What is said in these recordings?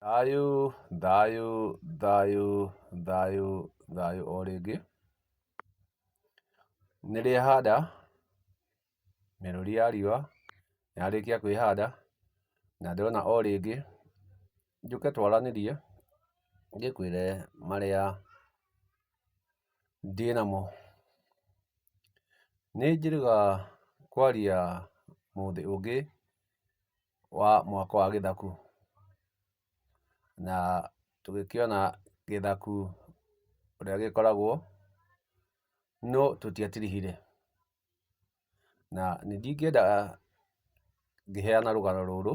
Thayũ, thayũ, thayũ, thayũ, thayũ o rĩngĩ. Nĩndĩhanda mĩrũri ya riũa yarĩkia kwĩhanda na ndona o rĩngĩ njũke twaranĩrie ngĩkwĩre marĩa ndĩnamo. Nĩ njĩrĩga kwaria mũthĩ ũngĩ wa mwako wa gĩthaku. Na tũgĩkĩona gĩthaku ũrĩa gĩkoragwo, no tũtiatirihire. Na nĩ ndingĩenda ngĩheana rũgano rũrũ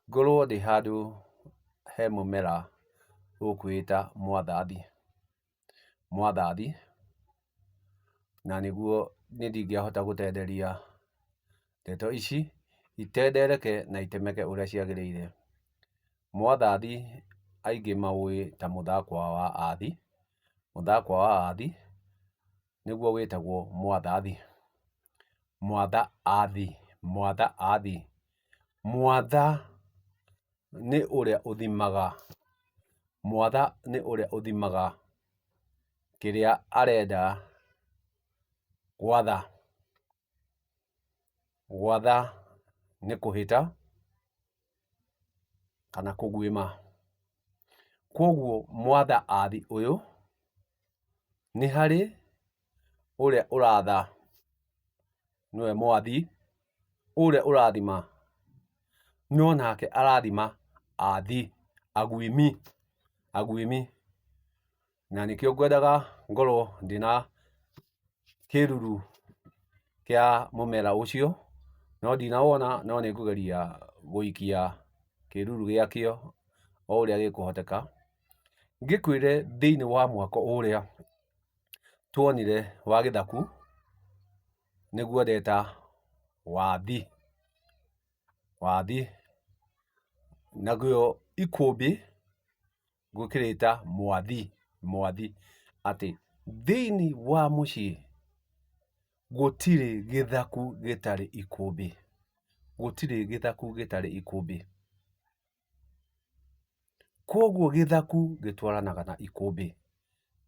ngorwo ndĩ handũ he mũmera ũkwĩĩta mwathathi. Mwathathi, na nĩguo niĩ ndingĩahota gũtenderia ndeto ici itendereke na itemeke ũrĩa ciagĩrĩire. Mwathathi aingĩ maũĩ ta mũthakwa wa athi, mũthakwa wa athi nĩguo wĩtagwo mwathathi. Mwatha athi, mwatha athi. Mwatha nĩ ũrĩa ũthimaga, mwatha nĩ ũrĩa ũthimaga kĩrĩa arenda gwatha. Gwatha nĩ kũhĩta kana kũguĩma. Kwoguo mwatha athi ũyũ nĩ harĩ ũrĩa ũratha nĩwe mwathi, ũrĩa ũrathima no nake arathima athi, aguĩmi, aguĩmi. Na nĩkĩo ngwendaga ngorwo ndĩna kĩruru kĩa mũmera ũcio, no ndinawona no nĩ ngũgeria gũikia kĩruru gĩakĩo o ũrĩa gĩkũhoteka. Ngĩkwĩre thĩinĩ wa mwako ũrĩa tuonire wa gĩthaku, nĩguo ndeta wathi, wathi. Naguo ikũmbĩ ngũkĩrĩta mwathi, mwathi. Atĩ thĩinĩ wa mũciĩ gũtirĩ gĩthaku gĩtarĩ ikũmbĩ, gũtirĩ gĩthaku gĩtarĩ ikũmbĩ. Kwoguo gĩthaku gĩtwaranaga na ikũmbĩ,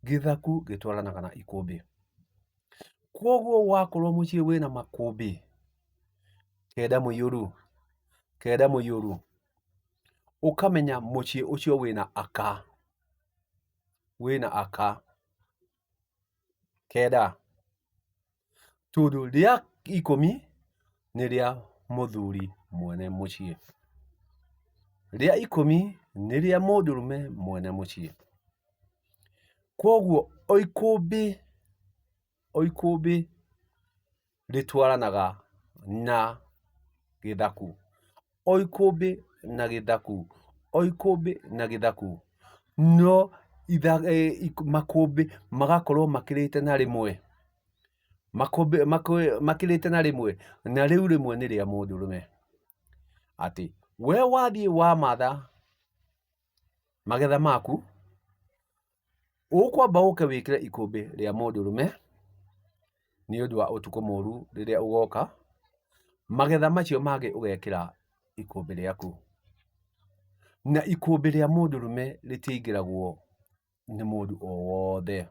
gĩthaku gĩtwaranaga na ikũmbĩ. Kwoguo wakorwo mũciĩ wĩna makũmbĩ, kenda mũiyũru, kenda mũiyũru, ũkamenya mũciĩ ũcio wĩna aka, wĩna aka kenda. Tondũ rĩa ikũmi nĩ rĩa mũthuri mwene mũciĩ. Rĩa ikũmi nĩ rĩa mũndũrũme mwene mũciĩ. Kwoguo o ikũmbĩ, o ikũmbĩ rĩtwaranaga na gĩthaku. O ikũmbĩ na gĩthaku, o ikũmbĩ na gĩthaku. No makũmbĩ magakorwo makĩrĩte na rĩmwe. Makũmbĩ makĩrĩte na rĩmwe, na rĩu rĩmwe nĩ rĩa mũndũrũme. Atĩ we wathiĩ wamatha magetha maku, ũkwamba ũke wĩkĩre ikũmbĩ rĩa mũndũrũme, nĩ ũndũ wa ũtukũ mũru rĩrĩa ũgoka, magetha macio mangĩ ũgekĩra ikũmbĩ rĩaku. Na ikũmbĩ rĩa mũndũrũme rĩtiingĩragwo nĩ mũndũ o wothe.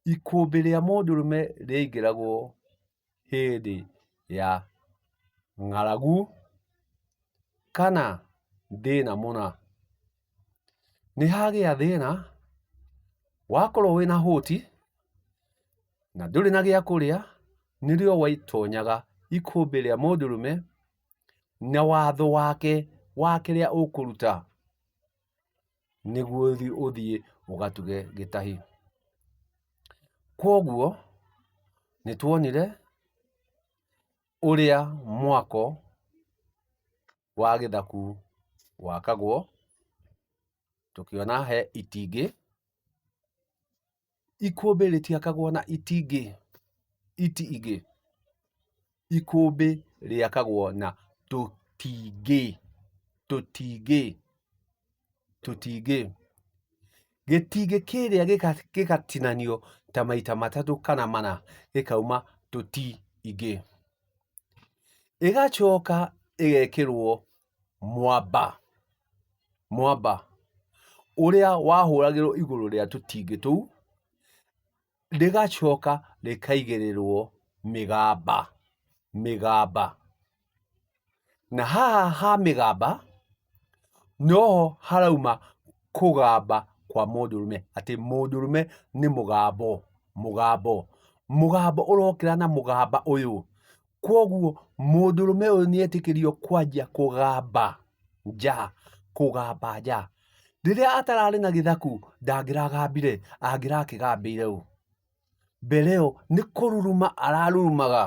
Ikũmbĩ rĩa mũndũrũme rĩaingĩragwo hĩndĩ ya ng'aragu kana thĩna mũna. Nĩ hagĩa thĩna, wakorwo wĩna hũti na ndũrĩ na gĩa kũrĩa, nĩrĩo waitonyaga ikũmbĩ rĩa mũndũrũme na watho wake wa kĩrĩa ũkũruta nĩguo ũthiĩ ũgatuge gĩtahi. Kwoguo nĩ tuonire ũrĩa mwako wa gĩthaku wakagwo, tũkĩona he itingĩ, ikũmbĩ rĩtiakagwo na itingĩ, iti ingĩ, ikũmbĩ rĩakagwo na tũtingĩ, tũtingĩ, tũtingĩ. Gĩtingĩ kĩrĩa gĩgatinanio ta maita matatũ kana mana gĩkauma tũti ingĩ. Ĩgacoka ĩgekĩrwo mwamba. Mwamba ũrĩa wahũragĩrwo igũrũ rĩa tũtingĩ tũu, rĩgacoka rĩkaigĩrĩrwo mĩgamba, mĩgamba. Na haha ha mĩgamba, noho harauma kũgamba kwa mũndũrũme, atĩ mũndũrũme nĩ mũgambo, mũgambo, mũgambo ũrokĩra na mũgamba ũyũ. Kwoguo mũndũrũme ũyũ nĩ etĩkĩrio kwanjia kũgamba nja, kũgamba nja. Rĩrĩa atararĩ na gĩthaku ndangĩragambire, angĩrakĩgambĩire ũ? Mbere ĩyo nĩ kũruruma ararurumaga,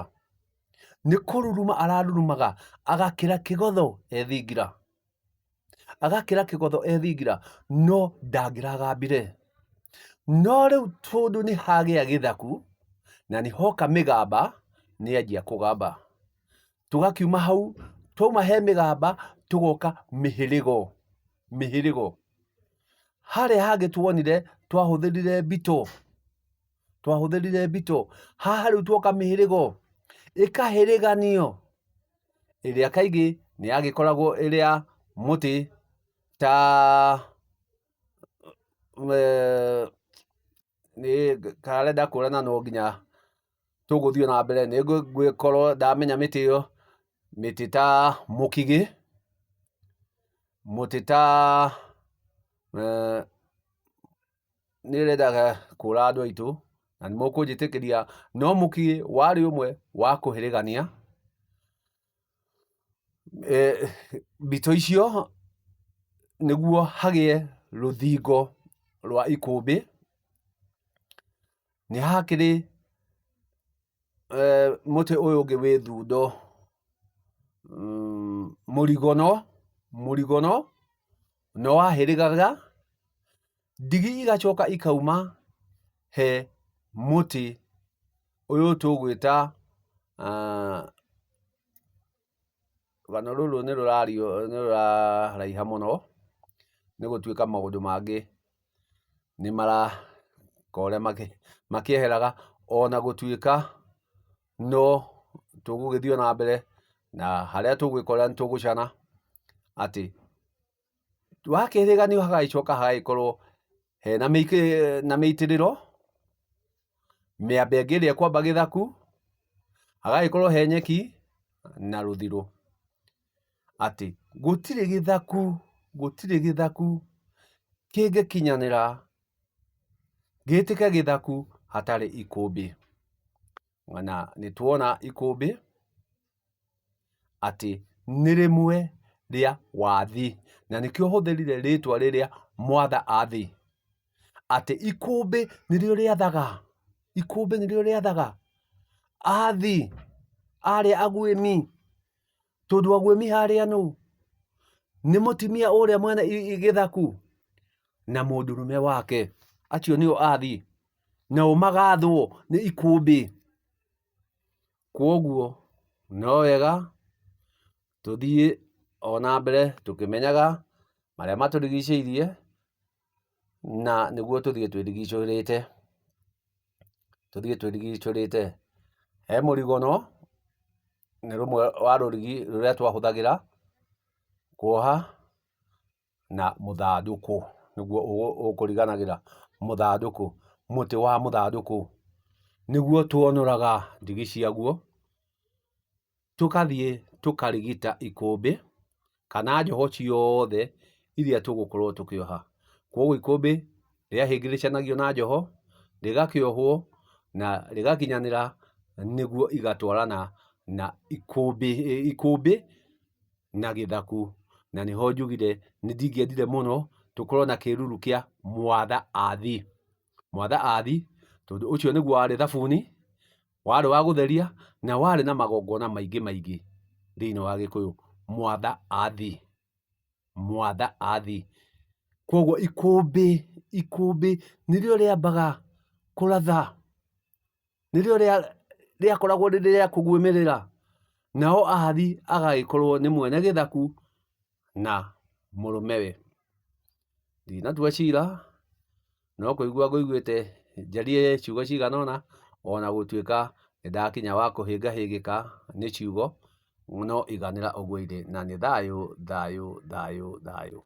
nĩ kũruruma ararurumaga, agakĩra kĩgotho e thingira, agakĩra kĩgotho e thingira, no ndangĩragambire. No rĩu tondũ nĩ hagĩa gĩthaku, na nĩ hoka mĩgamba, nĩ anjia kũgamba. Tũgakiuma hau, twauma he mĩgamba, tũgoka mĩhĩrĩgo, mĩhĩrĩgo. Harĩa hangĩ tuonire twahũthĩrire mbito, twahũthĩrire mbito. Haha rĩu tuoka mĩhĩrĩgo, ĩkahĩrĩganio, ĩrĩa kaingĩ nĩ yagĩkoragwo ĩrĩ ya mũtĩ ta karenda kũrana no nginya tũgũthiĩ na mbere nĩ ngũgĩkorwo ndamenya mĩtĩ ĩyo, mĩtĩ ta mũkigĩ, mũtĩ ta nĩ ĩrendaga kũra andũ aitũ na nĩ mũkũnjĩtĩkĩria, no mũkigĩ warĩ ũmwe wa kũhĩrĩgania mbito icio nĩguo hagĩe rũthingo rwa ikũmbĩ. Nĩ hakĩrĩ mũtĩ ũyũ ũngĩ wĩ thundo, mũrigono, mũrigono nĩ wahĩrĩgaga, ndigi igacoka ikauma he mũtĩ ũyũ tũgwĩta rũgano rũrũ nĩ rũrario nĩ rũraraiha mũno, nĩ gũtuĩka maũndũ mangĩ nĩ marakorwo makĩeheraga, ona gũtuĩka no tũgũgĩthiĩ o na mbere na harĩa tũgwĩkora nĩ tũgũcana atĩ wakĩhĩrĩganio hagagĩcoka hagagĩkorwo hena na mĩitĩrĩro, mĩamba ĩngĩ ĩrĩa ĩkwamba gĩthaku, hagagĩkorwo he nyeki na rũthirũ. Atĩ gũtirĩ gĩthaku, gũtirĩ gĩthaku kĩngĩkinyanĩra gĩtĩke gĩthaku hatarĩ ikũmbĩ. Na nĩ tuona ikũmbĩ atĩ nĩ rĩmwe rĩa wathi, na nĩkĩo hũthĩrire rĩtwa rĩrĩa mwatha athi, atĩ ikũmbĩ nĩrĩo rĩathaga, ikũmbĩ nĩrĩo rĩathaga athi arĩa aguĩmi, tondũ aguĩmi harĩa nũ? Nĩ mũtumia ũrĩa mwene gĩthaku na mũndũrũme wake, acio nĩo athi, nao magathwo nĩ ikũmbĩ. Kwoguo no wega tũthiĩ o na mbere tũkĩmenyaga marĩa matũrigicĩirie na nĩguo tũthiĩ twĩrigicũrĩte, tũthiĩ twĩrigicũrĩte. He mũrigono, nĩ rũmwe wa rũrigi rũrĩa twahũthagĩra kuoha na mũthandũkũ nĩguo ũkũriganagĩra, mũthandũkũ, mũtĩ wa mũthandũkũ, nĩguo tuonoraga ndigi ciaguo, tũkathiĩ tũkarigita ikũmbĩ kana njoho ciothe iria tũgũkorwo tũkĩoha. Kwoguo ikũmbĩ rĩahĩngĩrĩcanagio na njoho, rĩgakĩohwo na rĩgakinyanĩra nĩguo igatwarana na ikũmbĩ, ikũmbĩ na gĩthaku. Na nĩho njugire nĩ ndingĩendire mũno tũkorwo na kĩruru kĩa mwatha athi. Mwatha athi, tondũ ũcio nĩguo warĩ thabuni, warĩ wa gũtheria na warĩ na magongona maingĩ maingĩ thĩinĩ wa Gĩkũyũ. Mwatha athi, mwatha athi. Kwoguo ikũmbĩ, ikũmbĩ nĩrĩo rĩambaga kũratha, nĩrĩo rĩakoragwo rĩrĩ rĩa kũguĩmĩrĩra, nao athi agagĩkorwo nĩ mwene gĩthaku na mũrũmewe. Ndinatua cira, no kũigua ngũiguĩte njarie ciugo cigana ũna, ona gũtuĩka nĩ ndakinya wa kũhĩngahĩngĩka nĩ ciugo, no iganĩra ũguo irĩ, na nĩ thayũ, thayũ, thayũ, thayũ.